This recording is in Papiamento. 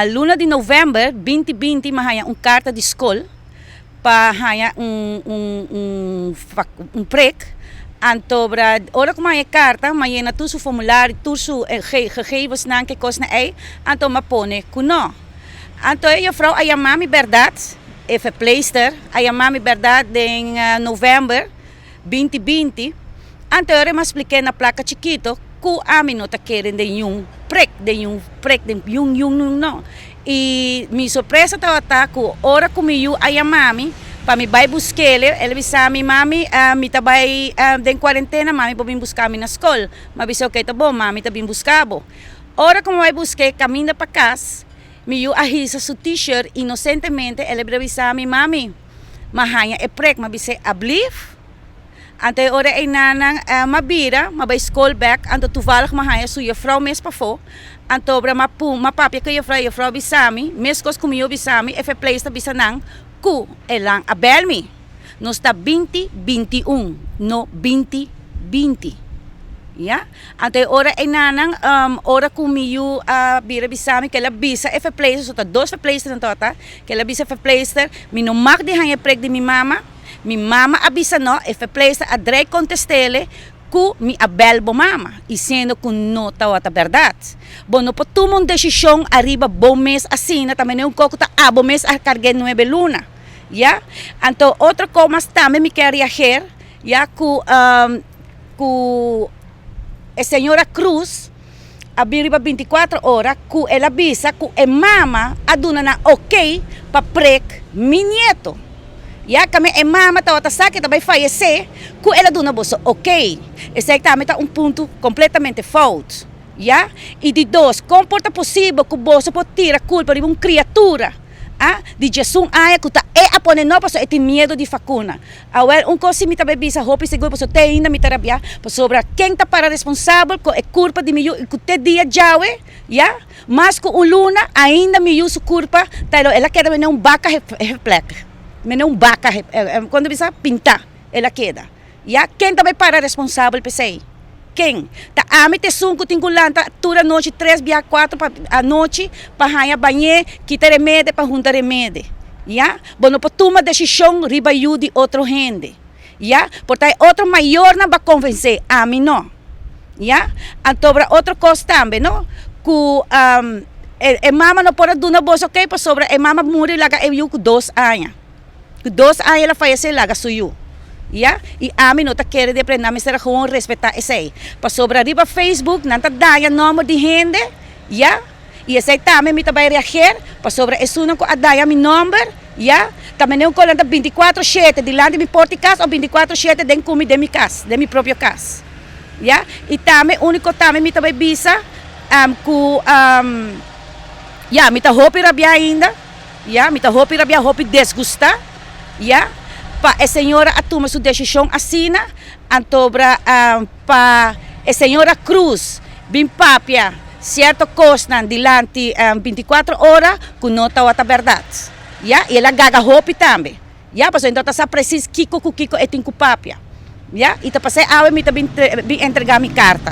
Luna di november 2020 mi a haña un karta di skol pa haña un prek. Anto ora ku mi a haña e karta mi a yena tur su formulario, tur su gegevensnan, ke kosnan ei, anto mi a pone ku no. Anto e juffrouw a yama mi bèrdat, e verpleegster a yama mi bèrdat den november 2020, anto ora mi a splik'é na plaka chikito ku ami no ta kere den yun prek, den yun prek, den yun yun yun no. I mi sorpresa tabata ku ora ku mi yu a yama mi pa mi bai busk'el, el a bisa mi, Mami, mi ta bai den kuarentena, mami por bin buska mi na skol. Mi a bisa, Oke, ta bon, mami ta bin buska bo. Ora ku mi bai busk'é kaminda pa kas, mi yu a hisa su t-shirt inosentemente, el a bira bisa mi, Mami, mi a haña e prek. Mi a bis'é, Ablief? Anto e ora einanan mi a bira, mi a bai skol bèk, anto tuvallig mi a haña su jefrou mes pafó. Anto ora mi a pun, mi a papia ku e jefrou, e jefrou a bisa mi, meskos ku mi yu a bisa mi, e verpleegster a bisa nan ku e lan a bèl mi. Nos ta 2021, no 2020. Ya. Anto e ora einanan, ora ku mi yu a bira bisa mi ku el a bisa e verpleegster, so ta dos verpleegsternan tabata, ku el a bisa e verpleegster, mi no mag di haña e prek di mi mama. Mi mama a bisa no, e verpleegster a drei contestele cu mi a bel bo mama, y siendo cu no tawata berdad. Bo no por tuma un decision ariba bo mes asina, ta mene un coco ta abo mes a cargue nuebe luna, ya. Anto otro co mas tambe mi kier reageer, ya cu e señora Cruz a bin riba 24 ora cu el a bisa cu e mama a duna nan ok pa prek mi nieto. Ya kami e mama tabata sa ke ta bai fayesé ku el a duna boso ok. Esei tambe ta un punto kompletamente fout. Ya. I di dos, kon por ta posibel ku boso por tira kulpa riba un kriatura a di 11 aña ku ta e a pone no pasobra e tin miedu di vakuna? Awel, un kos si mi ta bai bisa hopi sigur pasobra te ainda mi ta rabiá pasobra ken ta para responsabel ku e kulpa di mi yu i ku te dia djawe, ya, Mas ku un luna ainda mi yu su kurpa ta el a keda mene un baka geplek, mene un baka kon ta bisa pintá el a keda. Ya ken ta bai para responsabel p'esei? Ken? Ta ami ta esun ku tin ku lanta tur anochi tres bia kuater pa anochi pa haña bañ'é, kita remede pa hunta remede. Ya bo no por tuma desishon riba yu di otro hende. Ya por ta e otro mayornan ba konvensé, ami no. Ya antobra otro kos tambe no ku e mama no por a duna boso ok pasobra e mama muri laga e yu ku 2 aña. Ku 2 aña el a fayesé laga su yu. Ya i ami no ta kere di aprende nan mester a gewoon respetá esei pasobra riba Facebook nan ta daña nòmber di hende ya i esei tambe mi ta bai reageer pasobra esunnan ku a daña mi nòmber ya ta mene un kolanta 24/7 dilanti mi porta di kas òf 24/7 den ku mi den mi kas den mi propio kas. Ya, i tambe úniko tambe mi ta bai bisa ku ya mi ta hopi rabiá ainda, ya, mi ta hopi rabiá, hopi desgustá, ya, pa e señora a tuma su desishon asina, antobra pa e señora Cruz bin papia sierto kosnan dilanti 24 ora ku no tabata bèrdat, ya, i el a gaga hopi tambe. Ya, pasobra e no ta sa presis kiko ku kiko e tin ku papia. Ya, i ta pas'é awe mi ta bin bin entregá mi karta.